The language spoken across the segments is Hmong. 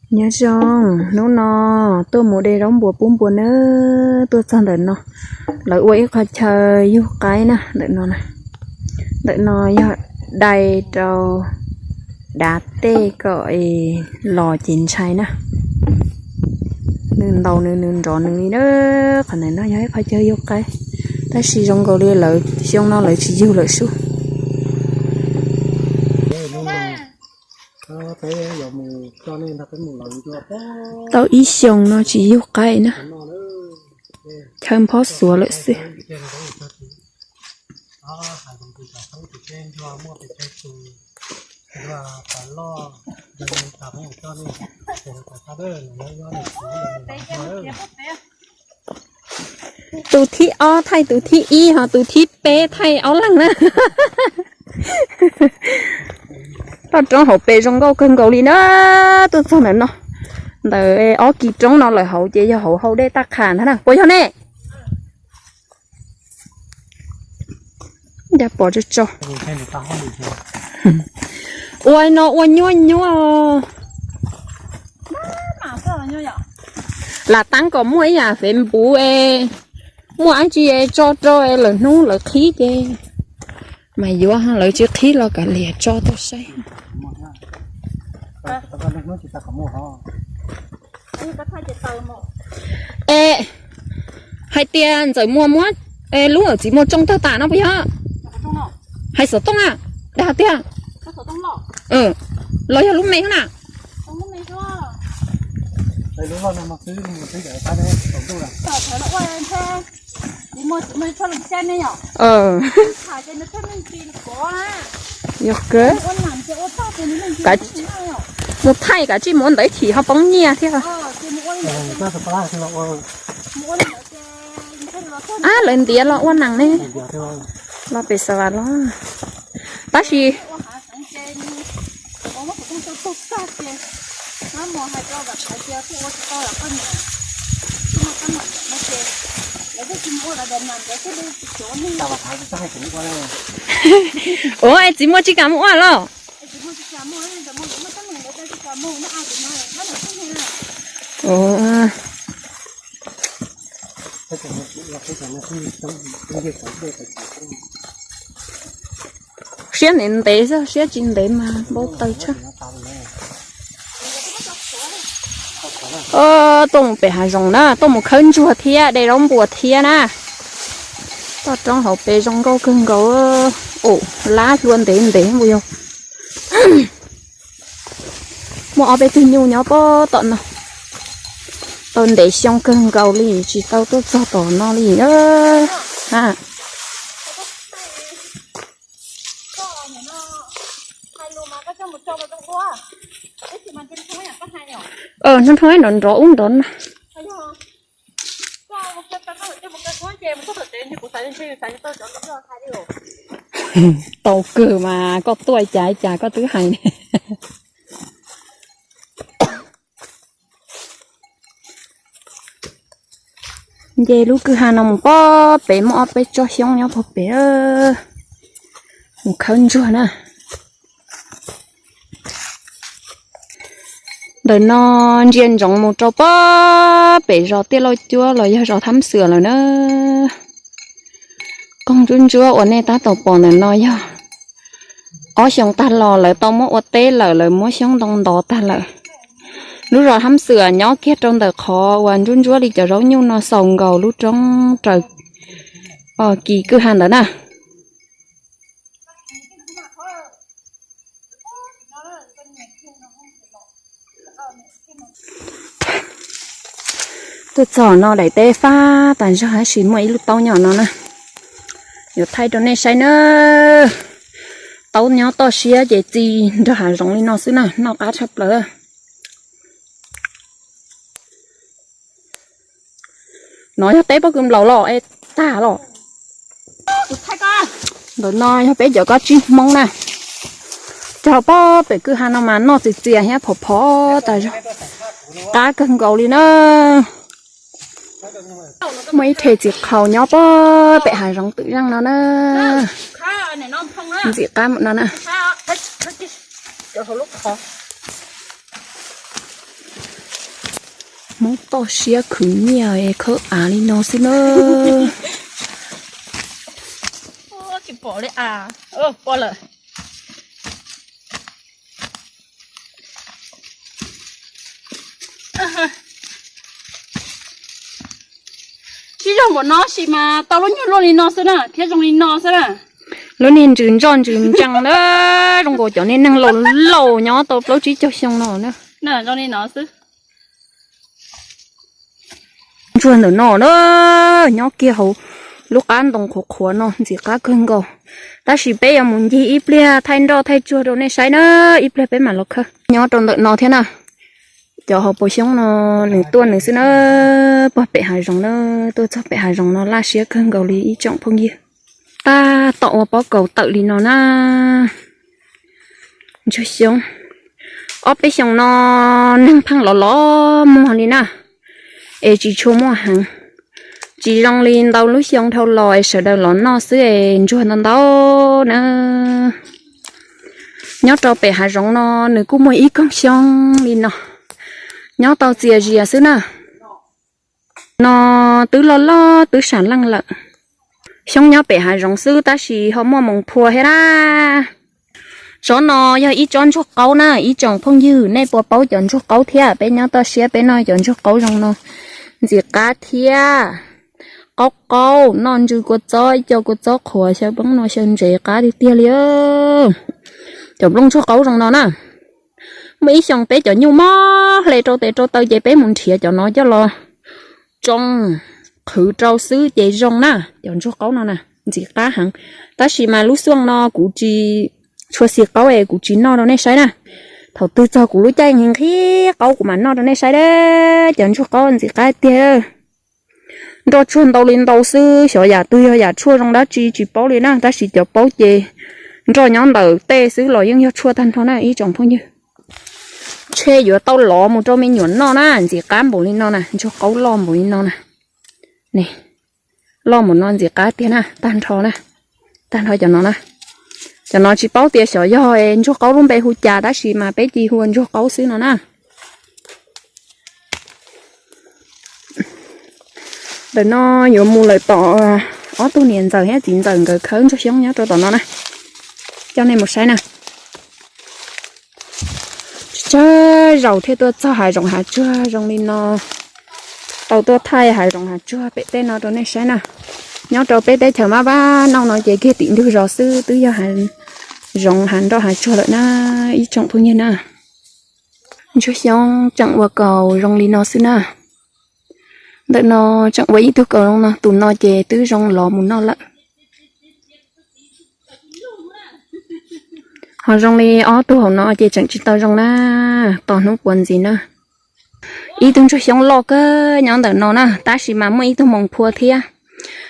Nyob zoo, hnub no tuaj mus de zaub npua pub npua nawb, tuaj txog ntawm no, lawv ua ib qho chaw yug qaib na, ntawm no na. Ntawm no yog dai rau dav tej kom los ces ntshai na. Nws ntaus nws, nws nrov nws li na. Qhov ntawm no yog ib qho chaw yug qaib, tab sis zoo nkaus li lawv xyoo no lawv tsis yug lawm sub. Tau ib xyoos no tsis yug qaib na, chaw phob xuav lawm xwb. Tus thib ob thaij tus thib ib, ho tus thib peb thaij ob leeg na. Toj roob hauv pes zoo nkauj kawg nkaus li na. Tuaj txog ntawm no, ntawm ob kis roob no lawm hauv ces yog hauv hau dej Taj Qhas ntag na, puas yog ne? Nca pom tso tso. Ua no ua nyuaj nyuaj. Lam tab kom muaj ib yam Facebook es muaj dab tsi tso rau es lawv hnub lawv qhib ces mas yuav, lawv tsis qhib los kav liam tso tuaj saib. Es hais tias Ntxawm Muas muab lub txiv muas tsoo tawg tas no puas yog? Hais xov tooj na, dag tiag. Los yog lub me na? Yog kawg. Mus thaij kav tsij mus ua ntawv chim ho poob nyiaj thiab. Ab, lawv ntiav los ua nees ne. Los pem Xav Vas los. Tab sis ua es txiv muaj tsis kam mus ua los? Siab ntev ntev xwb, siab tsis ntev mas npau taws tshaj. Tuaj mus pem hav zoov na, tuaj mus khawb ntsuag thiab de zaub npua thiab na. Toj roob hauv pes zoo nkauj kawg nkaus. Ua lab hlua ntev ntev mus yog. Muaj ob peb tug nyuj nyob pem tom no. Tau ntev xyoo kawg nkaus li tsis tau tuaj txog tom no li. Nrov nrov ub nrov no. Tau kawg mas koj tuaj cas cas koj twb hais. Nce lub kwj ha no mus pem, pem muaj ob peb tsob xyoob nyob pem, mus khawb ntsuag na. Ntawm no ntsia ntsoov mus rau pem zos Tiaj Lauj Cuab los yog zos Thab Xwm lawm na. Koog ntsuab ntsuab uas nej tab tom pom ntawm no yog ob xyoos tag los lawv tau muab ua teb lawm, lawv muab xyoob ntoo ntov tag lawm. Lub zos Thab Xwm nyob kiag rau ntawm qhov uas ntsuab ntsuab li cov zaub nyuj no xaus nkaus lub roob raws kis kwj ha ntawd na. Tuaj txog no daim teb fab tas zog tab sis muaj ib lub taub nyob no na. Yuav thaij rau nej saib na. Taub nyob toj siab ces txi nrog hav zoov li no xwb na, noj qab tshaj plaws. No yog teb pob kws nplaum los es tag los. Ntawm no yog peb cov kob tsib Hmoob na. Cog pob pem kwj ha no mas noj txias txias thiab phov phov tas zog. Qab kawg nkaus li na. Muaj ib rhe txiv qhaus nyob pob pem hav zoov twm zeej no na. Ntxim qab mus no na. Cov hauv lub qhov. Hmoob toj siab khwv nyiaj es khawb av li no xwb na. Tsis pom li a. Pom lawm. Sib zog npaum no sis mas tau lub nyuag luaj li no xwb na thiab zoo li no xwb na. Lub niag ntsws ntsoj ntsws ntsees na, zoo nkaus cov niag neeg laus laus nyob tau plaub tsib caug xyoo no na. Zoo li no xwb. Ntsuag ntawm no na, nyob kiag hauv lub qab ntoo qhuav qhuav no ntxim qab kawg nkaus. Tab sis peb yuav mus ncig ib pliag thaij nroj thaij tsuag rau nej saib na, ib pliag peb mam los khawb. Nyob rau ntawm no thiab na, cov hauv paus xyoob no nws tuaj nws xwb na, puag pem hav zoov na, tuaj txog pem hav zoov no laj siab kawg nkaus li ib tsoom phooj ywg. Tab tom ua pob kaus tawm li no na. Ntsuag xyoob, ob peb xyoos no neeg pheej los los muag li na, es tsis tshua muaj heev. Tsis zoo li ntau lub xyoo dhau los es sawv daws los noj xwb es ntsuag ntau ntau na. Nyob rau pem hav zoov no nws kuj muaj ib koog xyoob li no, nyob tau txias zias xwb na. No twb loj loj twb sam leej lawm. Xyoob nyob pem hav zoov xwb tab sis ho muaj moos phua thiab na. Tsob no yog ib tsob ntsuag qaub na, ib tsoom phooj ywg nej puas paub cov ntsuag qaub thiab? Peb nyob toj siab peb noj cov ntsuag qaub zoo no ntxim qab thiab. Qaub qaub noj ntsw kua txob, ib co kua txob qhuav xyaw poob no xyaw ntsev qab tiag tiag li. Cov nplooj ntsuag qaub zoo no na, muaj ib xyoos peb cov nyuj mob hle rau tes rau taw ces peb mus nrhiav cov no coj los tsoo qhwv rau xwb ces zoo na. Cov ntsuag qaub no na ntxim qab heev, tab sis mas lub xuaj no kuv tsis tshua xis qaub es kuv tsis noj rau nej saib na. Thaum twg txog kuv lub caij nqhis qaub kuv mam noj rau nej saib a. Cov ntsuag qaub ntxim qab tiag. Nroj tsuag ntau li ntau xwb, xyov yam twg yog yam tshuaj zoo dab tsi tsis paub li na, tab sis cov paub ces nroj nyob ntawm tej xwb los yeej yog tshuaj tag nrho na ib tsoom phooj ywg. Ntshe yuav tau lov mus rau me nyuam noj na, ntxim qab npaum li no na, ntsuag qaub loj npaum li no na. Loj npaum no ntxim qab tiag na, tag nrho na, tag nrho cov no na. Cov no tsis paub tias xyov yog ntsuag qaub lub npe hu cas tab sis mas peb cia li hu ua ntsuag qaub xwb no na. Ntawm no yuav mus lawm tom ob tug niam ntxawm thiab txiv ntxawm nkawd khawb ntsuag xyoob nyob rau tom no na. Coj nej mus saib na. Tsawg zaus thiaj tuaj txog hav zoov hav tsuag zoo li no. Tau tuaj thaij hav zoov hav tsuag pem tej no rau nej saib na. Nyob rau peb teb chaws mab vab nauj no ces kiag tim ntug zos xwb twb yog hav zoov hav nroj hav tsuag lawm na ib tsoom phooj ywg na. Ntsuag xyoob tseem ua kaus zoo li no xwb na. Ntawm no tseem ua ib tug kaus zoo no, tus no ces twb zoo lov mus noj lawm. Ho zoo li ob tug hauv no ces tseem tsis tau zoo na, tos hnub puav ntxiv na. Ib tug ntsuag xyoob loj kawg nyob ntawm no na, tab sis mas muaj ib tug moos phua thiab.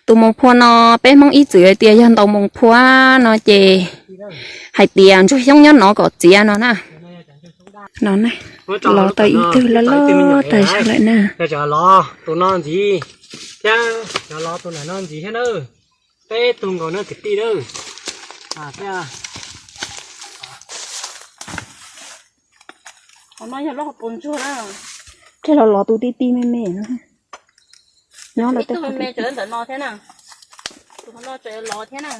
Tus moos phua no peb Hmoob ib txwm hais tias yog ntaus moos phua no ces hais tias ntsuag xyoob nyob no kom txiav no na. No na, lov tau ib tug loj loj tas zog lawm na. Tus no ntxiv thiab, cov lov tus ntawm no ntxiv thiab na. Peb tug nkaus na kwv tij na. Qhov no yog lub hauv paus ntsuag na. Thiaj los lov tus ti ti me me no. Nyob ib tug me me ntawm no thiab na. Tus no tseem lov thiab na.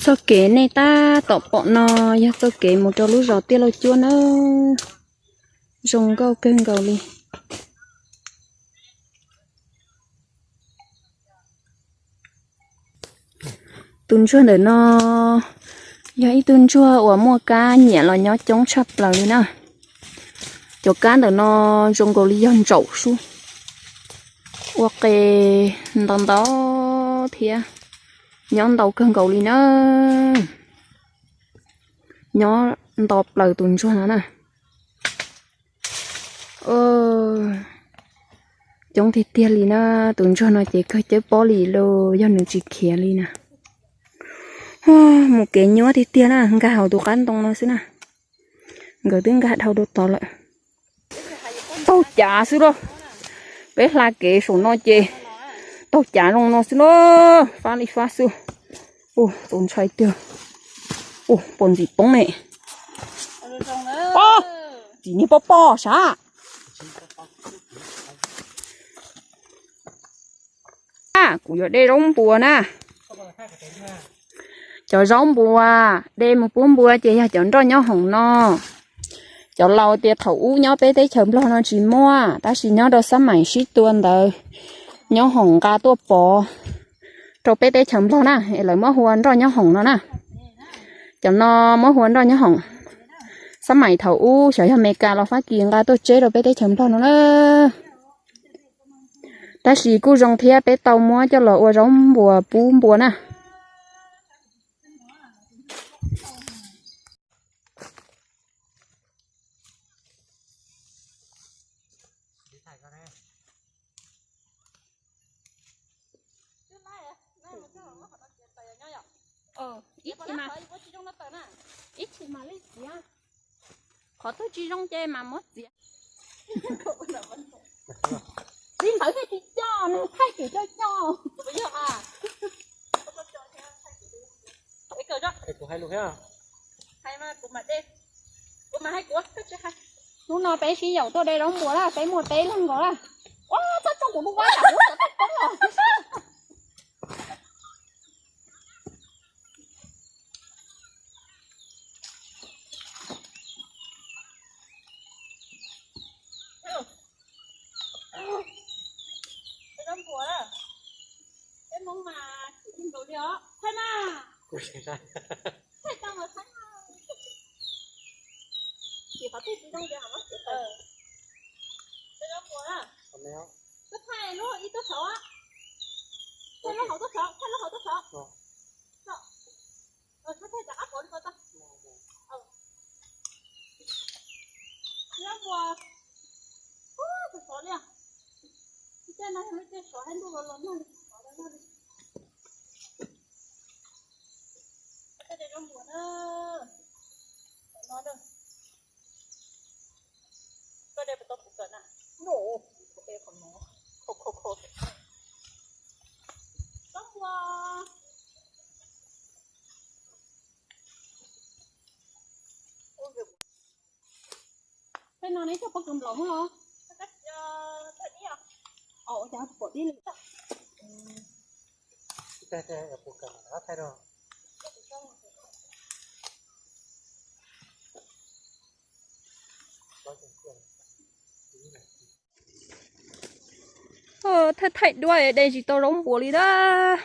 Txoj kev nej tab tom pom no yog txoj kev mus rau lub zos Tiaj Lauj Cuab nawb. Zoo nkauj kawg nkaus li. Tus ntsuag ntawm no yog ib tug ntsuag uas muaj kab nyiam los nyob coob tshaj plaws li na. Cov kab ntawm no zoo nkaus li yog ntsaum sub, ua qe ntau ntau thiab, nyob ntau kawg nkaus li na. Nyob nto plaws tus ntsuag no na. Coob tiag tiag li na, tus ntsuag no ces kawg cawb pob li los yog nws tsis khiav li na. Mus kev nyuab tiag tiag na, nkag hauv tus qab ntoo no xwb na. Nkawd twb nkag dhau rau tod lawm. Taug cav xwb lauj. Peb hla kev saum no ces taug cav zoo no xwb lauj, fab li fab xwb. Ua txaus ntshai tiag. Ua pos ntxim poob ne. Os, Niag poj poj sav. Kuv yuav de zaub npua na. Cov zaub npua de mus pub npua ces yog cov nroj nyob hoom no. Cov laus tias thaum ub nyob peb teb chaws Nplog no tsis muaj, tab sis nyob rau xab maim sib tua ntawd nyob hoom nqa tuaj pov rau peb teb chaws Nplog na, es lawv muab hu ua nroj nyob hoom no na. Cov no muab hu ua nroj nyob hoom. Xab maim thaum ub xyov yog Meskas los Fab Kis nqa tuaj tseb rau peb teb chaws Nplog no na. Tab sis kuj zoo thiab, peb tau muab coj los ua zaub npua pub npua na. Ib chim mas, ib chim mas li txiav. Qhov twg tsis zoo ces mas muab txiav. Li ntawd thiaj tsis coj, nws thaij ces coj coj. Kuv hais lus thiab. Hnub no peb sib yaum tuaj de zaub npua lawm, peb muaj peb leeg nkaus lawm. Ua txhob tsoo kuv lub vab tsam kuv txawv toj poob os. Peb Hmoob mas txim kawg nkaus li os. Thaij na. Thaij tau mas thaij na. Tsis qhov twg tsis zoo ces hais muab txiav tawm. Peb Hmoob na. Koj thaij lub ib tuaj saud. Thaij lub hauv tuaj saud, thaij lub hauv tuaj saud. Thaij thaij rov qab pov li ko tau. Peb Hmoob, tus sov li. Tej no yog lub caij sov, hais ntuj los los nag li sov los nag li. Koj de zaub npua na. Tam no na. Koj de puas tau kuv kawm na? Ntuj, kuv de qhov no. Kho kho kho. Zaub npua. Tej no neb coj pob kws nplaum no los? Ua cas pom dib li? Thaij thaij duab de tsis tau zaub npua li ntag.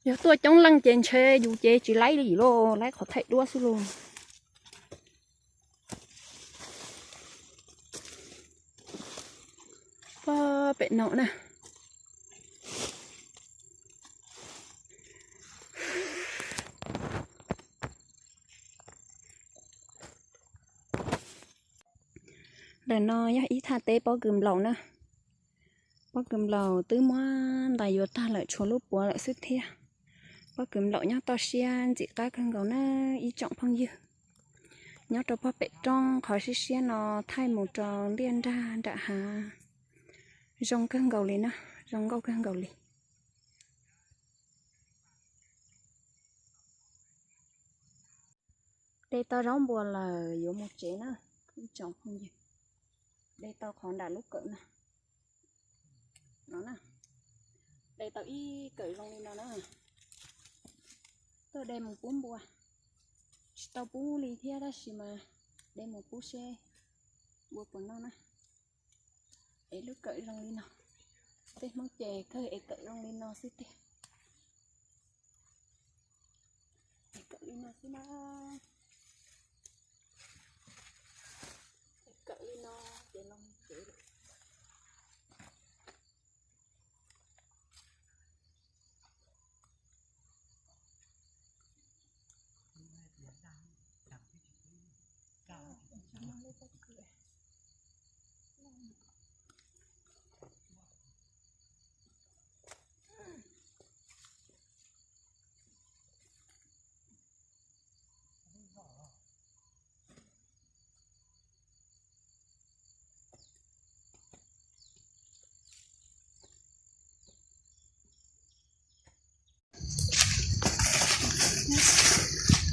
Yog tuaj coob leej ces ntshe yus ces tsis laib li lauj, laib qhov thaij duab xwb lauj. Pem no na. Ntawm no yog ib thaj teb pob kws nplaum na. Pob kws nplaum twb muab ntais yuav tag lawm, tshuav lub puav lawm xwb thiab. Pob kws nplaum nyob toj siab ntxim qab kawg nkaus na ib tsoom phooj ywg. Nyob rau pob pem roob qhov siab siab no thaij mus rau ntiaj nrag nram hav. Zoo kawg nkaus li na, zoo nkauj kawg nkaus li. De tau zaub npua lawm yuav mus tsev na ib tsoom phooj ywg. De tau qhov nram lub kawm na. No na, de tau ib kawm zoo li no na. Tuaj de mus pub npua. Tsis tau pub li thiab tab sis mas de mus pub seb npua puas noj na. Es lub kawm zoo li no. Tej Hmoob ces kawg es kawm zoo li no xwb tiag. Es kawm li no xwb na. Es kawm li no ces los tsev lawm.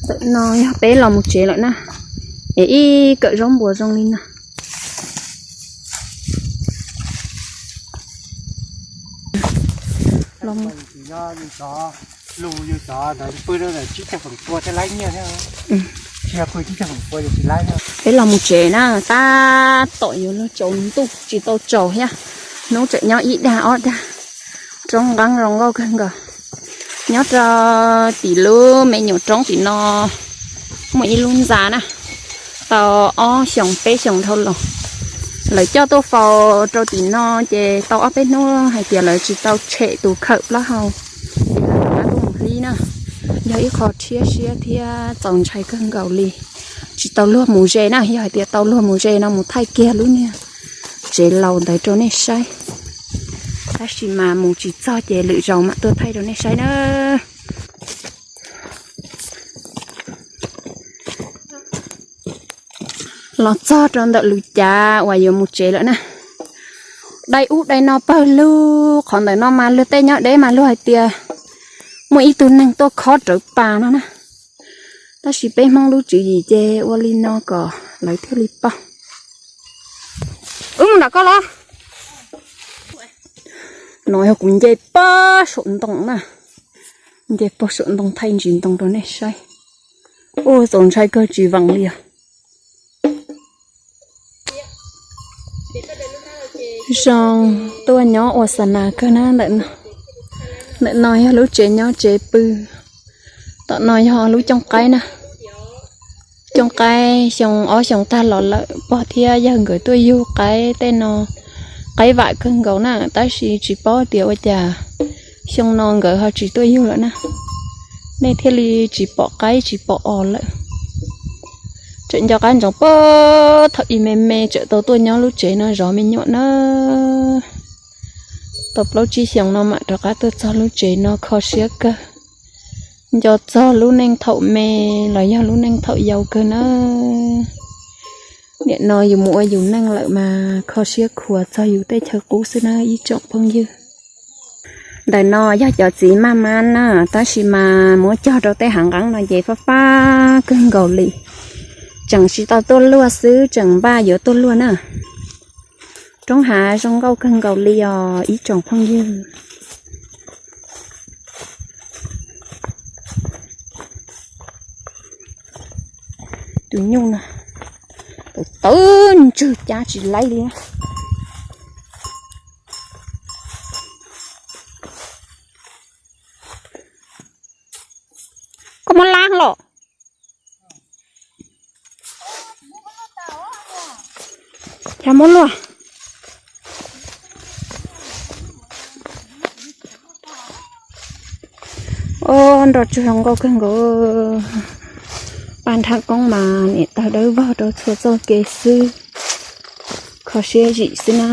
Tam no yog peb los mus tsev lawm na. Es ib kawm zaub npua zoo li no. Peb los mus tsev na, tab tom yuav luag tsaus ntuj tsis tau tsaus thiab. Hnub tseem nyob ib dag ob dag, roob nqeeb zoo nkauj kawg nkaus. Nyob rau tim lub me nyuam roob tim no muaj ib lub ntxa na, tau ob xyoos peb xyoos dhau los. Lawv coj tuaj faus rau tim no ces tau ob peb hnub hais tias lawv tsis tau tshem tus khawm plaub hau, ces lawv rov qab tuaj mus hlib na. Yog ib qho rhiab siab thiab txaus ntshai kawg nkaus li. Tsis tau luag mus ze na, yog hais tias tau luag mus ze no mus thaij kiag lub niag tsev laus ntawd rau nej saib. Tab sis mas mus tsis txog ces lwm zaus mam tuaj thaij rau nej saib na. Los txog rau ntawm lub cav uas yuav mus tsev lawm na. Dai ub dai no pawg lug, qhov ntawm no mas luag tej nyob deb mas luag hais tias muaj ib tug neeg tuaj khob rawv pas no na. Tab sis peb Hmoob lub tswv yim ces ua li no kom lawv thiaj li paub. Wb mus nram koj los. No yog kuv nce pog saum ntoo na, nce pog saum ntoo thaij ntsis ntoo rau nej saib. Ua txaus ntshai kawg tsis veem li os. Zoo tuaj nyob ua xa nas kawg na ntawm no. Ntawm no yog lub tsev nyob tsev pw. Tom no yog lub cooj qaib na. Cooj qaib xyoo ob xyoo tag los lawm, pog thiab yawg nkawd tuaj yug qaib tej no, qaib vam kawg nkaus na, tab sis tsis paub tias ua cas xyoo no nkawd ho tsis tuaj yug lawm na, nej thiaj li tsis pom qaib tsis pom os lawm. Tseem nco qab ntsoov puag thaum ub me me tseem tau tuaj nyob lub tsev no zov me nyuam na. Tau plaub tsib xyoos no mam rov qab tuaj txog lub tsev no kho siab kawg. Nco txog lub neej thaum me los yog lub neej thaum yau kawg na. Nim no yus mus ua yus neej lawm mas kho siab khuav txog yus tej chaw qub xwb na ib tsoom phooj ywg. Ntawm no yog cov txiv maj mab na, tab sis mas muab cog rau tej hav nqeeb no ces fab fab kawg nkaus li. Tseem tsis tau tuaj luaj xwb, tseem npaj yuav tuaj luaj na. Roob hav zoo nkauj kawg nkaus li os ib tsoom phooj ywg. Tus nyuj no tawv tawv ntswg cab tsis laib li. Koj muab lab los. Cas muab luaj. Ob, nroj tsuag zoo nkauj kawg nkaus. Paj nrhab koob mas niam tawg dawb vog rau txhua txoj kev xwb. Kho siab zim xwb na.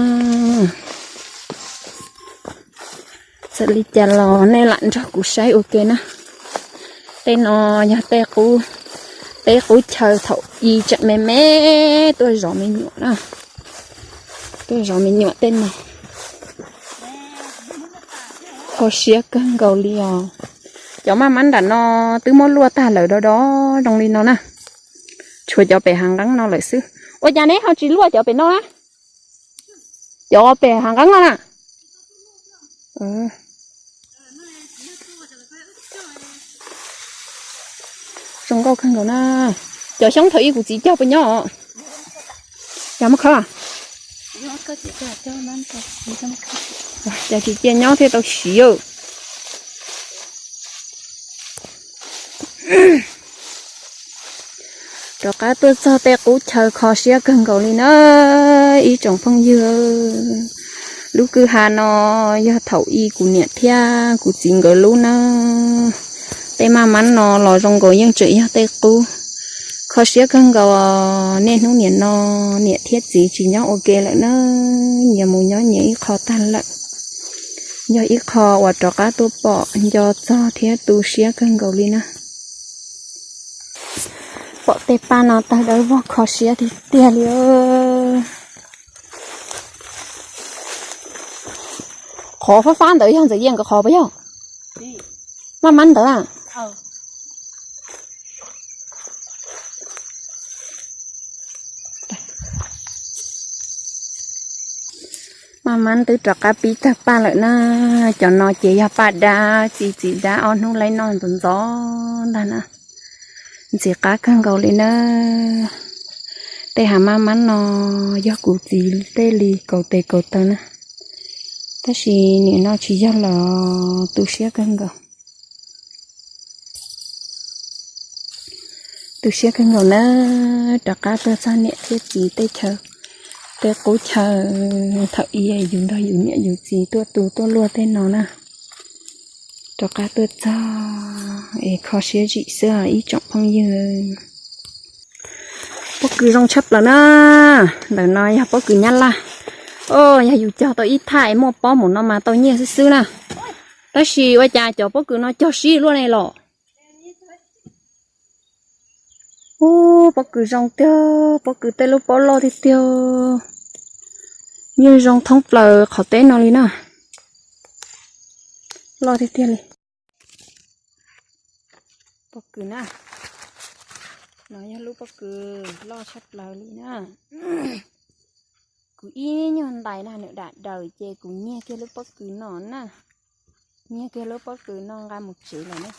Txawm li cas los nej lam nrog kuv saib ua ke na. Tej no yog tej qub, tej qub chaw thaum ub tseem me me tuaj zov me nyuam na. Tuaj zov me nyuam tej no. Kho siab kawg nkaus li os. Cov maj mab nram no twb muab luaj tag lawm do do zoo li no na. Tshuav cov pem hav nqeeb no lawm xwb. Ua cas neb ho tsis luaj cov pem no na? Cov pem hav nqeeb no na. Zoo nkauj kawg nkaus na. Cov xyoob thaum ub kuv txiv cog puas nyob os? Cas muab khawb? Cas tsis cia nyob thiaj tau siv. Rov qab tuaj txog tej qub chaw kho siab kawg nkaus li na ib tsoom phooj ywg. Lub kwj ha no yog thaum ub kuv niam thiab kuv txiv nkawd lub na. Tej maj mab no los zoo nkaus yeej tseem yog tej qub. Kho siab kawg nkaus, niaj hnub nim no niam thiab txiv tsis nyob ua ke lawm na, nyias mus nyob nyias ib qho tag lawm. Yog ib qho uas rov qab tuaj pom nco txog thiab tu siab kawg nkaus li na. Pom tej paj no tawg dawb vog kho siab tiag tiag li. Qhov fab fab ntawd yog Ntxawm Yias nkawd qhov puas yog? Maj mab ntawd a. Maj mab twb rov qab pib tawg paj lawm na. Cov no ces yog paj dab, txiv txiv dab ob hnub laib noj ntxov ntxov ntag na. Ntxim qab kawg nkaus li na. Tej hav maj mab no yog kuv txiv tej li kaum tes kaum taw na, tab sis nim no tsis yog los tu siab kawg nkaus. Tu siab kawg nkaus na. Rov qab tuaj txog niam thiab txiv tej chaw, tej qub chaw thaum ub yus nrog yus niam yus txiv tuaj tu tuaj luaj tej no na. Rov qab tuaj txog es kho siab zim xwb ib tsoom phooj ywg. Pob kws zoo tshaj plaws na. Ntawm no yog pob kws nyab laj. Yog yus cog tau ib thaj es muaj pob mus no mas tau nyiaj xwb xwb na. Tab sis ua cas cov pob kws no cog sib luaj ne los? Ub, pob kws zoo tiag, pob kws tej lub pob loj tiag tiag. Nyiaj zoo thoob plaws qhov teb no li na. Loj tiag tiag li. Pob kws na, no yog lub pob kws loj tshaj plaws li na. Kuv ib nyuag ntais na nws dam daws ces kuv nyiag kiag lub pob kws no na. Nyiag kiag lub pob kws no nqa mus tsev lawm na.